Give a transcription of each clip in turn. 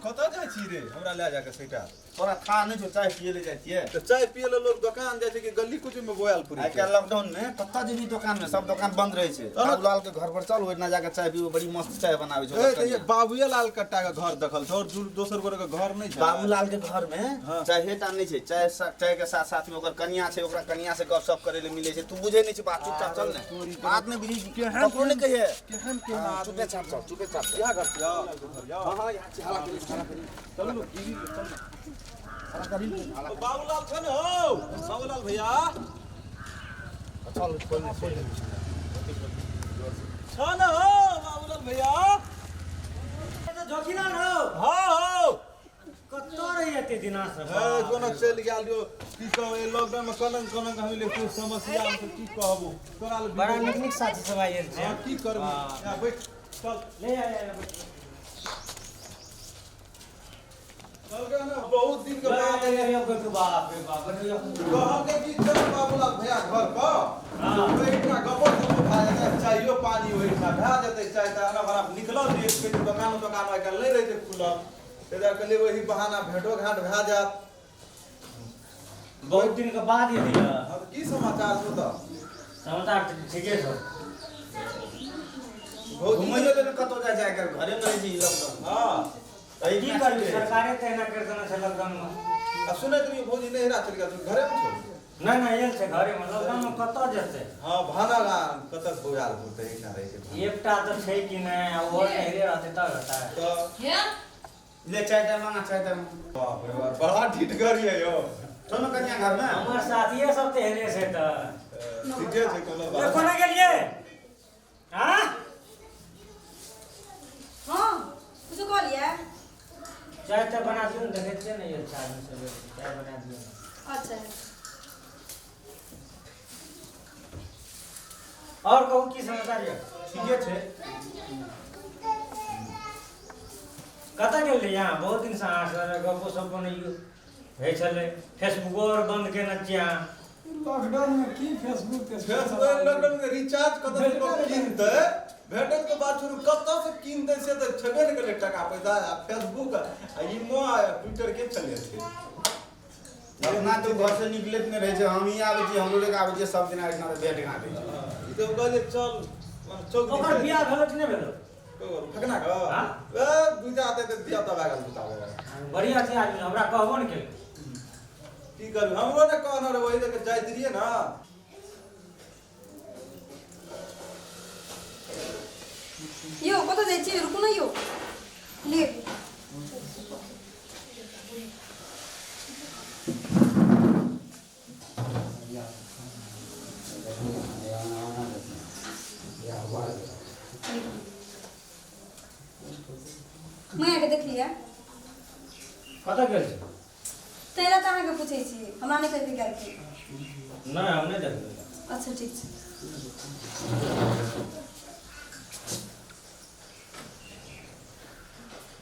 कतऽ जाइ छी रे हमरा लए जाके सैटा तोरा था नहि छौ चाय पिए ले जाइ छियै तऽ चाय पिए ले लोग दोकान जाइ छै कि गली कुची में बोआल पुरी आइ काल्हि लॉकडाउन में कतऽ जेबही दोकान में सब दोकान बंद रहै छै बाबूलाल के घर पर चल ओहिना जाके चाय पीबो बड़ी मस्त चाय बनाबै छै ए तऽ ये बाबूए लाल कट्टा के घर देखल छौ और दोसर गोरे के घर नहि छै बाबूलाल के घर में हाँ। चाहे टा नहि छै चाय चाय के साथ साथ में ओकर कनिया छै ओकरा कनिया से गपशप करे ले मिलै छै तू बुझै नहि छै बात चुपचाप चल ने बात नहि बुझै छी ककरो नहि कहिए केहन केहन हाँ, चुपे चाप चल चुपे चाप चल इएह घर छियौ घर यौ हाँ हाँ यहाँ छी हाला करी हाला करी चलू गिरी चल हाला करी हाला बाबूलाल छै ने हौ बाबूलाल भैया चल खोल दे खोल दे छ ने हौ बाबूलाल भैया जोखिलाल हौ हाँ हौ कतऽ रही एते दिना से ए कोनो चलि गेल यौ की कहब ए लॉकडाउन में कोना कोना हम ले कुछ समस्या हम की कहबो तोरा ले बड़ा नीक नीक साथी सब आयल छै हाँ, की करबो या बैठ चल ले आ ले आ, चल गए ना बहुत दिन के बाद ले, ले, ले, ले, बाप रे बाप रे कहलकै कि चल बाबूलाल भैया घर पर हाँ। ओहिठिना गपो सपो भए जेतै चाइयो पानी ओहिठिना भए जेतै चाय तऽ एना बड़ा निकलल जे एक दोकान दोकान आइ काल्हि नहि रहै छै खुलल ताहि दुआरे कहलियै ओही बहाना भेंटो घाट भए जायत बहुत दिन के बाद एलियै हँ तऽ की समाचार छौ तऽ समाचार तऽ ठीके छौ भौजी घुमैयो लेल कतौ जाइ छै आइ काल्हि घरे में रहै छै ई लॉकडाउन हँ एहि की करबी सरकारे तऽ एना करि देने छै लॉकडाउन मे आ सुनैत रहियै भौजी नैहरा चलि गेल छौ घरेमे छौ नहि नहि आयल छै घरे मे लॉकडाउन मे कतऽ जेतै हँ भाना कतऽ बौआल घुरतै एहिठिना रहै छै एकटा तऽ छै कि नहि आ ओहो नहिरे रहतै तब हेतै तऽ हे ले चाय ताय मांगा चाय ताय मांगा। बाप रे बाप बड़ा ढीठगर ये यौ छौ ने कनिया घर में हमर साथिये सब तऽ एहने छै तऽ ठीके छै कोनो ए, बात कोना गेलियै आँ हाँ कुछो कहलियै चाय ताय बना दियौ ने देखै छियै ने ये चाय में सबेरे चाय बना दियौ ने अच्छा और कहू की समाचार यऽ ठीके छै कतऽ गेल रहियै अहाँ बहुत दिनसँ अहाँ से गपो सपो नहि होइ छलै फेसबुको आर बन्द केने छियै अहाँ लॉकडाउन में की फेसबुक तेसबुक फेसबुक लॉकडाउन के रिचार्ज कतऽ से लोक कीनतै भेटल के बात छोड़ू कतऽ से कीनतै से तऽ छेबे नहि करै टका पैसा आ फेसबुक आ इमो आ ट्विटर के चले छै अपना तो घर से निकलैत नहि रहै छै हम ही आबै छियै हमरो लग आबै छियै सब दिना एहिठिना तऽ भेट घाट होइ छै ई तऽ कहलियै चल चौक ओकर बियाह भेलो कि नहि भेलो फकना के हाँ? ए दूटा आते तऽ दिया तब आ गेल दूटा बढ़िया छै आदमी हमरा कहबो ने केलकै की करबै हमरो ने कहने रहे वही देख जाइत रहियै ने यौ कतऽ जाइ छियै रुकू ने यौ ले मैयाके देखलियै कतऽ गेल छै ताहि लए तऽ अहाँके पूछै छी हमरा नहि कहि गेल की नहि हम नहि देखबै अच्छा ठीक छै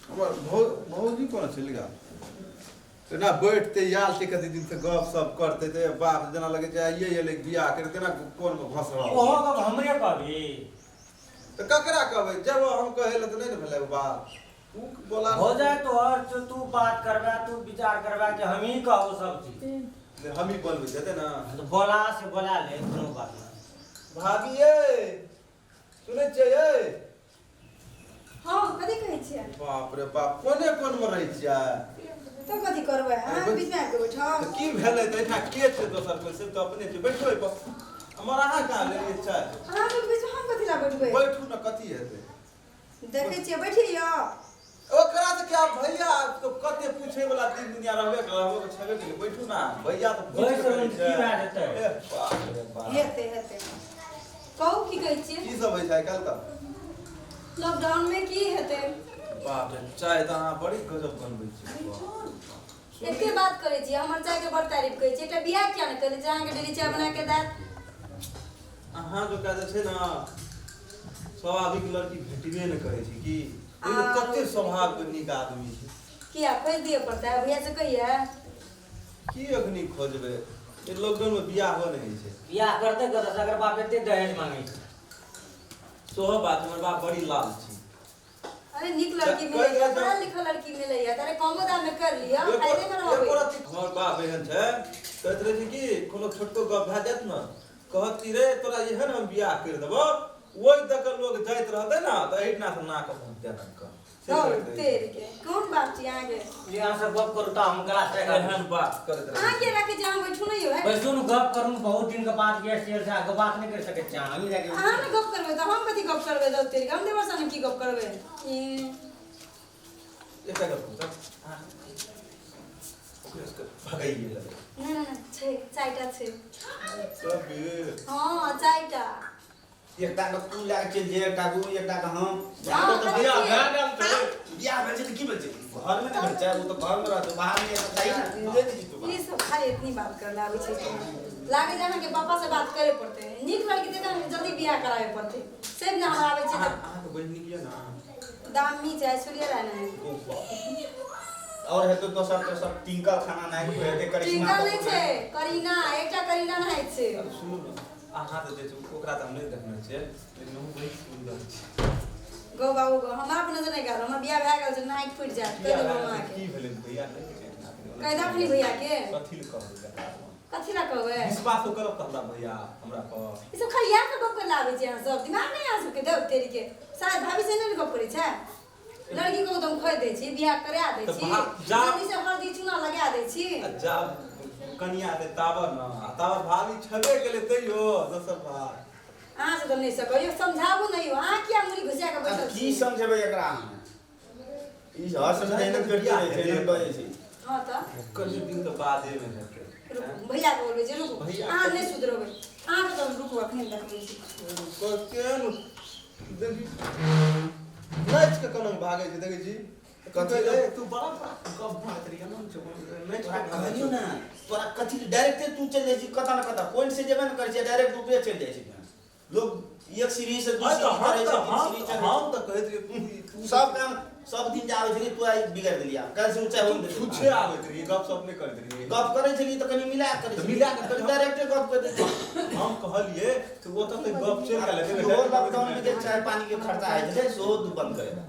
हमर भौजी कोना चलि गेल तेना बैठते आयल छै कते दिन से गप सप करते ते बाप जेना लगै छै आइए एलै बियाह करे तेना कोन मे घस रहल ओहो गप हमरे कहबी तऽ ककरा कहबै जब हम कहै लए तऽ नहि ने भेलै ओ बात उ बोला हो जाए तो और जो तू बात करबा तू विचार करबा कि हम ही कहबो सब चीज हम ही बोलबै जेतै ने तो बोला से बोला ले कोनो बात नहीं भाभी ये सुनै छियै ये हँ कथी कहै छियै बाप रे बाप कोने कोन मे रहै छियै तऽ कथी करबै अहाँ बीचमे आबि कऽ बैठब तऽ की भेलै तऽ एहिठाम के छै दोसर कोइ से तऽ अपने छै बैठो एहि पर हमर अहाँ कहाँ लेलियै चाय अहाँ सबके बीचमे हम कथी लए बैठबै बैठू ने कथी हेतै देखै छियै बैठियौ ओकरा तऽ क्या भैया तो कते पूछे वाला दिन दुनिया रहबे रहबे के छेबे केलै बैठू ना भैया तऽ पूछ बैस के रहू, करै की छै भए जेतै? ए बाप रे बाप हेतै हेतै कहू की कहै छियै की सब होइ छै आइ काल्हि तऽ लॉकडाउनमे की हेतै बाप रे चाय तऽ अहाँ बड़ी गजब बनबै छी एते बात करै छियै हमर चायके बड़ तारीफ करै छियै एकटा बियाह किया नहि करै छियै अहाँके डेली चाय बना के देत अहाँ जकाँ जे छै ने स्वाभाविक लड़की भेटबे नहि करै छै की लेकिन कते स्वभावके नीक आदमी छै किया खोजि दिअ पड़तै भैया से कहिया की अखनी खोजबै ई लॉकडाउनमे बियाहो नहि होइ छै बियाह करते कतऽ से अगर बाप एते दहेज मांगे छै सेहो बात हमर बाप बड़ी लाल छै अरे नीक लड़की कहि मिलैया, गेल पढ़ल लिखल लड़की मिलैया, तारे कमो दाम में कर लिया, एको फायदे में एको रहबै। रत्ती हमर बाप एहन छै, कहैत रहै छै कि कोनो छोटको गप भए जायत ने, कहत कि रे तोरा एहन हम बियाह करि देबौ, ओहि दऽ कऽ लोक जाइत रहतै ने तऽ एहिठिना से नाक पहुँचतै अहाँके। से हौ, कहैत रहै छै। तेरी के कोन बात छी अहाँके? जे अहाँ सब गप करू तऽ हम ग्लास राखि आबै छी। एहन बात करैत रहै अहाँ छै। के राखै छी? अहाँ बैठू नहि यौ है। बैसू ने गप करू ने, बहुत दिन के बाद गेस्ट आयल छै, अहाँ बात नहि करि सकै छी अहाँ, हमही जाके अहाँ ने गप करबै तऽ हम कथी गप करबै? दौ तेरी के, हम देवर संगे की गप करबै? ई एकटा गप कहू तऽ अहाँ ओकरे सबके भगाइए लेबै। नहि नहि नहि, छै चारिटा छै। तबे हँ, चारिटा। एकटा के तू लए के चलि जे, एकटा के ओ, एकटा के हम। हँ, तऽ कथी बियाह छियै? भए गेल छै। बियाह भेल छै तऽ की भेल छै? घर मे नहि भेल छै, ओ तऽ घर मे रहतै, बाहर मे तऽ चाही ने। बुझै नहि छी तू बात। ई सब खाली इतनी बात करले आबै छै। लागे जे अहाँके पापा से बात करे पड़तै। नीक लड़की देख अहाँके जल्दी बियाह कराबे पड़तै। से ने हमरा आबै छै अहाँ तऽ अहाँके बहिन यऽ ने? दामी छै, ऐश्वर्या राय नहि। ओ बाप। और हेतौ दोसर तेसर टिंकल खाना नहि हेतै, करिश्मा टिंकल नहि छै, करीना, एकटा करीना नहि छै। अब सुनू ने, अहाँ तऽ जे छै ओकरा तऽ हम नहि देखने छियै, लेकिन ओ बहुत सुन्दर छै। गौ बाबू गौ, हमरा पर नजर नहि गाल। हमर बियाह भए गेल छै, नाक फुटि जायत। कहि किया देबौ अहाँके। की भेलै भैया? नहि छै कहि दऽ अपनी भैया के। कथी लए कहबै ककरा? कथी लए कहबै? विश्वास करब तऽ हमरा भैया हमरा पर। ई सब खाली इएह सब गप करले आबै छै अहाँ सब। दिमाग नहि अहाँ सबके? देव तेरी के, शायद भाभी से नहि ने गप करै छै। लड़की को तऽ हम खोजि दै छी, बियाह करा दै तऽ छी, जल्दी से हल्दी चूना लगा दै छी। आ जाब कनिया दे ताबर न, आ ताबर भाभी छेबे केलै तैयो दोसर बात। अहाँ सब तऽ नहि सकब यौ, समझाबू नहि यौ। अहाँ किया मुड़ी घुसिया कऽ आब बैठल की छी? समझेबै एकरा हम? ई हर समय एहने करिते रहै छै, एहने बजै छै। हँ तऽ कनि दिन तऽ बादे मे हेतै। रुकू, भैया के बोलबै जे रुकू। भैया अहाँ नहि सुधरबै अहाँके तऽ हम। रुकू, अखने देखबै छी। केहन देखी, नाचि कऽ केना भागै छै, देखै छी? कथी? कथी रे, तू बड़ा बड़ा गप मारैत रही, एना छै नाचि तोरा कऽ भागै कहलियौ छै। ने, तोरा कथी डायरेक्टे तू चलि जाइ छी कतऽ ने कतऽ। पॉइंट से जेबे ने करै छियै, डायरेक्ट ऊपरे चलि जाइ छी। लोक एक सीढ़ी से दू अरे तऽ सीढ़ी हम चढ़ै छै, तऽ तीन हम सीढ़ी चढ़ै छै। हम तऽ कहैत रहियै तू तू सब काम सब दिन जे आबै छलियै, तू आइ बिगाड़ि देलियै। आब काल्हि से ऊँचाइ तू होम देतै। छुच्छे आबैत रहियै, गप सप नहि करैत रहियै। गप करै छलियै तऽ कनि मिला कऽ करै तऽ छलियै। मिला कऽ कनि डायरेक्टे गप कऽ दै। हम कहलियै तऽ ओतऽ तऽ गप चलि गेल हेतै। इहो लॉकडाउन मे जे चाय पानी के खर्चा होइ छलै, सेहो तू बंद करेबा।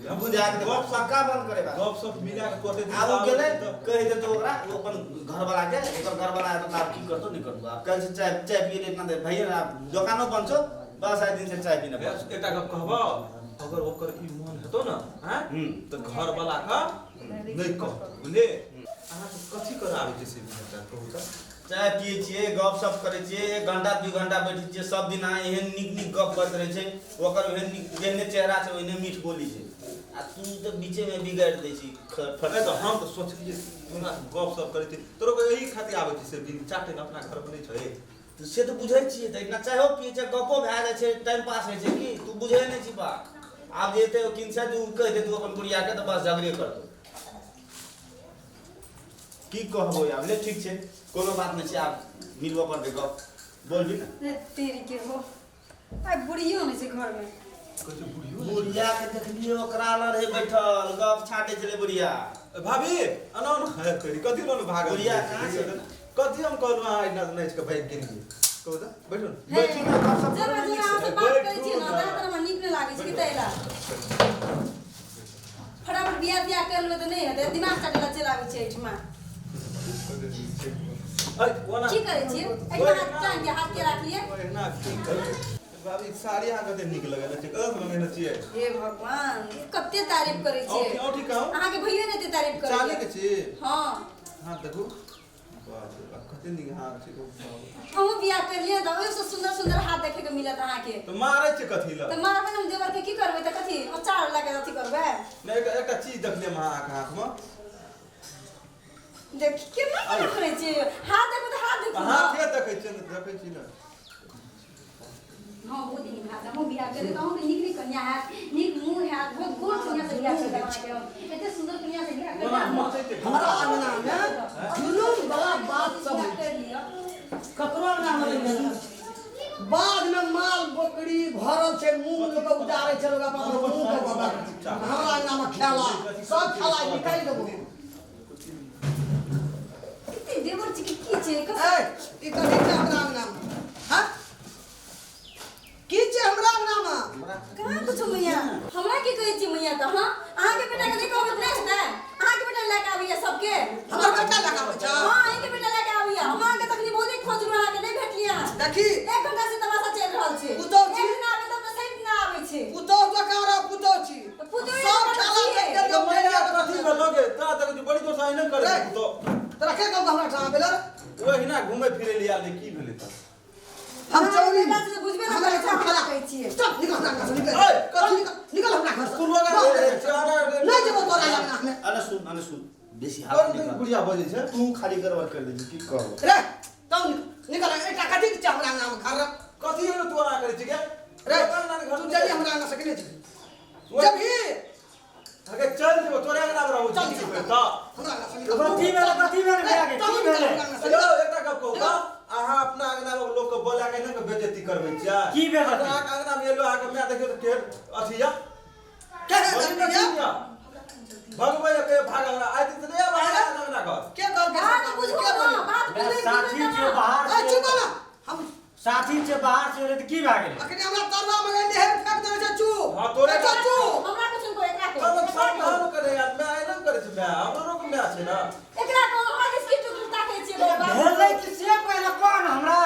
हम बुझा के गप पक्का बंद करेबा। गप सप मिला कऽ कते दिन आब ओ आबैत गेलै तऽ कहि देतौ ओकरा, ओ अपन घरवाला के, ओकर घरवाला हेतौ तऽ आब की करतौ नहि करतौ। आब काल्हि से चाय चाय पियै लए इतना देर भैया ने, आब दोकानो बंद छौ, बस आइ दिन से चाय पीने बंद। एकटा गप कहबौ, अगर ओकर ई मन हेतौ ने आँय तऽ घरवाला के नहि कहतौ, बुझलियै? अहाँके कथी करऽ आबै छै से एकटा कहू तऽ। चाय पियै छियै, गप सप करै छियै, 1 घंटा 2 घंटा बैठै छियै सब दिन। अहाँ एहन नीक नीक गप करैत रहै छै। ओकर ओहन नीक जेहने चेहरा छै, ओहने मीठ बोली छै, आ तू तऽ बीचे मे बिगाड़ि दै छी। नहि तऽ हम तऽ सोचलियै तोरा गप सप करै छी, तोरो के एहि खातिर आबै छै से दिन चाटे अपना घर पर नहि छै। तऽ से तऽ बुझै छियै, तऽ इतना चायो पियै छै, गपो भए जाइ छै, टाइम पास होइ छै। की तू बुझै नहि छी बा? आब जे एतै ओ किनसे तू कहि दे तू अपन बुढ़िया के तऽ बस झगड़े करतौ। की कहबो आब? ले, ठीक छै, कोनो बात नहि छै। आब मिलबऽ पड़तै, गप बोलबी ने। नहि, तेरी के हो, आइ बुढ़ियो नहि छै घरमे। कहै छै बुढ़ियो। बुढ़िया के देखलियै, ओकरा लग रहै बैठल, गप छाँटै छलै बुढ़िया। भाभी, अना न है तेरी, कथी लऽ भागल? बुढ़िया कहाँ छै? कथी हम कहलहुँ, अहाँ एना नाचि कऽ भागि गेलियै? कहू तऽ, बैठू ने। हे, बैठू ने, गप सप जब करू। जब अहाँ से बात करै छियै ने, तहन तऽ हमरा नीक नहि लागै छै। कि तैला फटाफट बियाह तियाह कर लेबै तऽ नहि हेतै। दिमाग चाटै लए चलि आबै छै एहिठमा। अरे ओना की करै छियै? एहिठमा हाथ टांग के, हाथ के राखलियै। एना की करू? भाभी, साड़ी अहाँ कते नीक लगल छै, कतऽ से मंगेने छियै? हे भगवान, कते तारीफ करै छियै। औंठी औंठी कहू। अहाँके भैयो ने एते तारीफ करै। चाँदी के छी? हँ। हाथ देखू, बाप रे बाप, कते नीक हाथ छै बाप। अहूँ बियाह करलियै तऽ ओहिसँ सुन्दर सुन्दर हाथ देखैके मिलत अहाँके। तऽ मारै छै कथी लए? तऽ मारबै ने देवरके, की करबै तऽ? कथी अचार लगा अथी करबै? नहि, एकटा एकटा चीज देखलियै हम अहाँके हाथमे। देख, केना केना करै छियै? हाथ देखबै तऽ हाथ देखू ने। हाथे देखै छियै ने, देखै छी ने। हँ, बहुत नीक हाथ। हमहूँ बियाह करबै तऽ अहूँके नीक नीक कन्या हैत, नीक मुँह हैत, बहुत गोर कन्या से बियाह करबै अहाँके हम। एते सुन्दर कन्या से बियाह करबै हम। हमरा अंगनामे जुलुम बला बात सब होइ छै। कर लिअ। ककरो अंगनामे नहि भेल। बाधमे माल बकरी भरल छै, मूंग लोक उजारै छै, लोक अपन अपन मूंग के बदल। हमरा अंगनामे खेला सब खेला निकालि देबो। कते देवर छै कि की छै? ए, ई कथी छै हमरा अंगनामे? हँ, की छै हमरा अंगनामे? कहाँ कुछो मैया, हमरा की कहै छी मैया तऽ हँ अहाँके बेटा के नहि कहबै तऽ नहि हेतै अहाँके बेटा लए कऽ आबैया सबके हमर बेटा लए कऽ आबै छै? हँ अहींके बेटा लए कऽ आबैया हम अहाँके तखनी बहुत दिन खोजलहुँ अहाँके नहि भेटलियै अहाँ देखी एक घंटा से तमाशा चलि रहल छै पुतहु छी। एक दिन आबै तब तऽ सही ना आबै छै पुतहु जकाँ रह पुतहु छी तऽ पुतहु सब जकाँ खेला छियै। देख के मैया कथी भेलो गे तोरा देखै छी बड़ी जोर से अहिना करै रे। छै तो तोरा के कहलकौ हमरा ठाम आबै लए? ओहिना घुमै फिरै लए आयल की भेलै तऽ हम चौरी बेटा से बुझबे नहि हमरा करै छै, एखन हम खेला कहै छियै। चल निकल हमरा घर से निकल ओए, कथी निकल निकल हमरा घर से तू लोग बाप रे। रे नहि जेबो तोरा अंगना मे अने सुन अने सुन बेसी हाथ कोन नहीं दिन कर। बुढ़िया बजै छै तू खाली गड़बड़ कर देली की कहबो रे तू निकल निकल एकटा कथी के छै हमरा अंगना मे घर कथी एलो तू एना करै छी गे रे अंगना घर तू जल्दी हमरा अंगना से के नहि जेबही जेबही अगे चल जेबो तोरे अंगना मे रहू चल छी निकल तऽ हमरा अंगना से निकल कथी भेलै कथी भेलै भैया के तू की निकल भेलै हमरा अंगना से यौ निकल। एकटा गप कहू तऽ अहाँ अपना अंगना मे लोक के बोला के ने के बेइज्जती करबै छियै की बेइज्जती? अहाँके अंगना मे एलो अहाँके माय देखियौ तऽ केहन अथी या के है बड़ी या? या भगबै के भाग अंगना आइ दिन तऽ नहि आबै अंगना घर के कहलकै बात बुझू के ना बोली बात मैं बुझै साथी छियै बाहर ए से चुप ना हम साथी छियै बाहर से एलै तऽ की भए गेलै अखने हमरा तरवा मगे नहर फेंक देने छै चुप हाँ, तोरे- ए, चल चुप हमरा कुछ को एकरा को तब सावधान करे यार मैं एना करे छै मैं हमरो के मैं छै ना एकरा को हमरा दिस की टुकड़ ताकै छियै बाबा भेलै कि से पहिले कह ने हमरा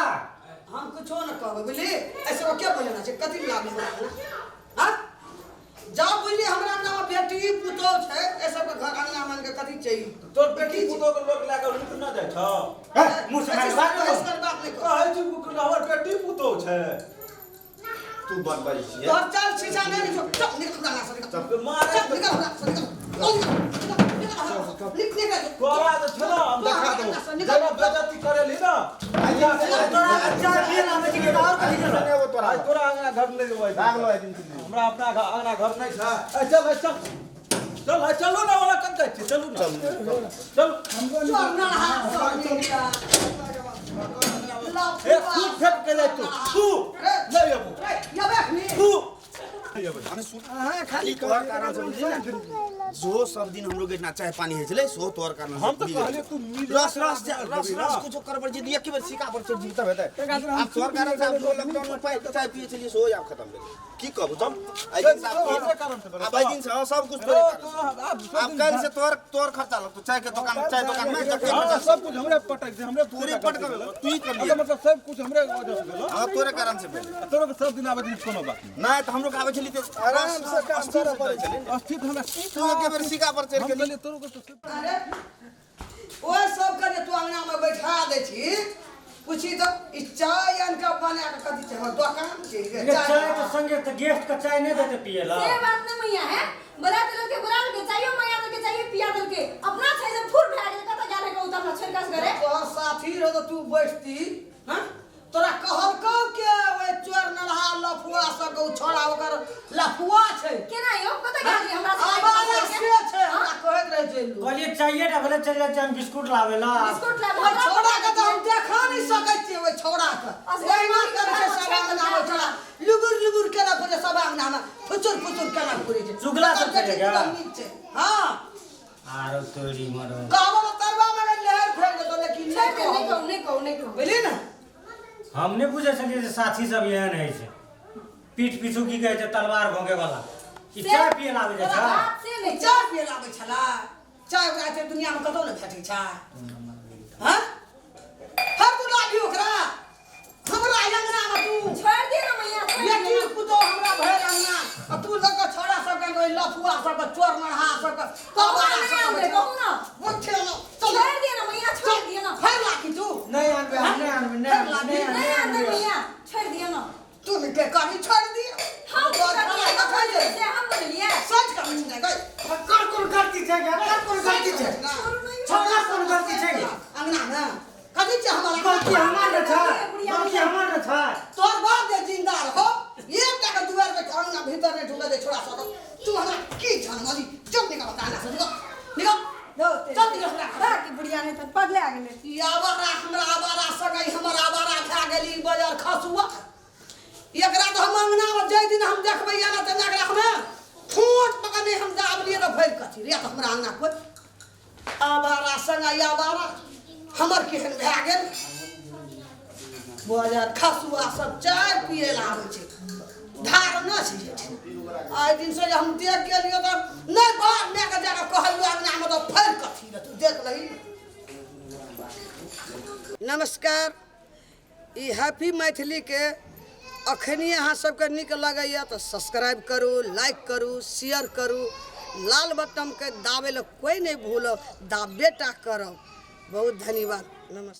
हम कुछो न कहबै बुझली ऐसे के बोलेना छै कथी लाभ हमरा अंगना हाँ जा बुझली हमरा अंगना में बेटी पुतोह छै ए सबके घर अंगना मान के कथी चाहिए तोर बेटी पुतोह के लोग लए के लूट ना जाइ छौ हे, मुँह से मारि बात करू। ऐसे बात नहीं कर कहै छी कुकुर हमर बेटी पुतोह छै तू बड़ बजै छियै तोहर चल शीशा नहीं छो चल निकल हमरा अंगना से निकल मारे चल निकल हमरा से निकल ओ, निकल निकल हमरा से, निकल निकल तोरा तऽ छौ ना हम तू देखा हमरा देबौ अंगना से निकल। जेना बेइज्जती करेली ना तोरा चाय पिए ला आबै छी कि आओर कथी करबै? नहीं वो तोरा आइ तोरा अंगना घर नहि जेबै भाग लो दिन हमरा अपना अंगना घर नहि छै ए चल ए चल चल ए चलू ना वाला कन जाइ छी चलू ना चल चल ना हाथ से निकल। ए तू फेंक के जाइ तू तू नहि अबू रे, ये देख नी। तू अने सुन खाली तोहर कारण से बुझली ना जो सब दिन हमरो के इतना चाय पानी होइ छलै सो तोहर कारण से हम तऽ बुझली। कहलियै तू मिल रस रस रस रस कुछो करबर जे दिया के बेर सिका पर चढ़ जीता हेतै आब तोहर कारण से आब जो लॉकडाउन में पाइ चाय पिए छलियै सो आब खत्म भेलै की कहबू चल आइ दिन से तोहरे कारण से भेलै। आब आइ दिन से हाँ, सब कुछ तोरे कारण से। आब काल्हि से तोहर तोहर खर्चा लगतौ चाय के दुकान चाय दुकान में जते हाँ, खर्चा सब कुछ हमरे पटक दे हमरे तोरे पटक तू ही कर लिया मतलब सब कुछ हमरे वजह से भेलो हाँ तोरे कारण से भेलै तोरो के सब दिन आबै दिन कोनो बात नहीं नहि तऽ हमरो के आबै छली तऽ आराम से काम अस्थिर करऽ से जाइ छली ने। अस्थिर हमरा की तू एके बेर सिका पर चढ़ि हम गेली कहलियै तोरो के तऽ सब अरे ओए सबके जे तू अंगना में बैठा दै छी पूछी तऽ ई चाय आनि कऽ बना कऽ कथी छै हमर दोकान छै गे, ये चाय चाय के संगे तऽ गेस्ट के चाय नहि देतै पिए ला से बात नहीं मैया है बोला देलके बोला देलके चाहिए मैया देलके चाहिए पिया देलके अपना छै जब फूर भए गेल कतऽ गेल है कहू तऽ अपना छोड़ि कऽ करे तोहर साथी रह तऽ तू बैठती हँ तोरा कहलकौ के ओए चोर नलहा लफुआ सबके ओ छोड़ा ओकर लफुआ छै केना यौ कतऽ गेल हमरा से आवारा से छै हमरा कहैत रहै छै लोक। कहलियै चाइए टा भेलै चलि जाइ छियै हम बिस्कुट लाबै ला बिस्कुट लाबे ओहि छौड़ा के तऽ हम देखा नहि सकै छियै ओहि छौड़ा के ओहिना करै छै सब अंगना मे छौड़ा लुबुर लुबुर केना फुरे सब अंगना मे फुचुर फुचुर केना फुरे छै चुगला सब ओकर बेटी चलेगा। पूरा नीक छै हाँ आरो तोरी मरो कहबो तऽ तरवा मे लहर फेंक देतौ लेकिन छोड़ि नहि दे नहि कहबो कहू नहि कहू नहि कहू बुझली ने हम नहि बुझै छलियै जे साथी सब एहन होइ छै पीठ पीछू की कहै छै तलवार भोंके वाला ई से- चाय पिए लाबै जाइ तोरा छै बात से नहि चाय पिए लाबै छला चाय ओकरा छै दुनिया मे कतौ नहि भेटै छै हाँ हर तू लाभी ओकरा हमरा अंगना मे तू छोड़ि दे ना मैया छोड़ि दे बेटी पुतोह हमरा भरि अंगना आ तू लग के छोड़ा सबके ओहि लफुआ सबके चोर मरहा सबके कहू कबाड़ा ना सबके नहि कहू ना मुठे ना चल छोड़ि दे ना मैया छोड़ि दिअ ना फेर लागी तू नहि आनबै हम नहि आनबै नहि आनबै, नहि नहि आनबै आनबै मैया छोड़ि दिअ ना तू के कभी छोड़ दिया हम तोहर करलियै, खाना हम देखै छै से हम बोललियै सच करै छै गई कर कोन गलती छै गे कर कोन गलती छै छोड़ा कोन गलती छै गे अंगना मे कथी छै हमर गलती हमर ने छै गलती हमर ने छै तोहर बाप जे जिंदा रहो एकटा के दुआर पे अंगना भीतर नहीं ढुके दे छोड़ा सब तू हमरा की जानमली चल निकल अंगना से निकल निकल चल निकल हमरा बाकी बुढ़िया नहि तऽ पगला गेलै ई आवारा हमरा आवारा सगै हमर आवारा खा गेली बजर खसुआ एकरा तऽ हम अंगना मे जाहि दिन हम देखबै या ना तऽ एकरा हमे ठोट पकड़ने हम दाबलियै तऽ भरि कथी रे तऽ हमरा अंगना कोइ आवारा संग आवारा हमर केहन भए गेल। बजार खसुआ सब चाय पिए ला आबै छै धार न छै जेठिन आइ दिन से जे हम देख गेलियो तऽ नहि बाप मायके जाकऽ कहलियो अंगनामे तऽ फड़ि कथी रे तू देख लही। नमस्कार, ई हैप्पी मैथिलीके अखनी अहाँ सबके नीक लगैए तऽ सब्सक्राइब करू, लाइक करू, शेयर करू। लाल बटनके दाबै लए कोइ नहि भूलब, दाबे टा करब। बहुत धन्यवाद, नमस्कार।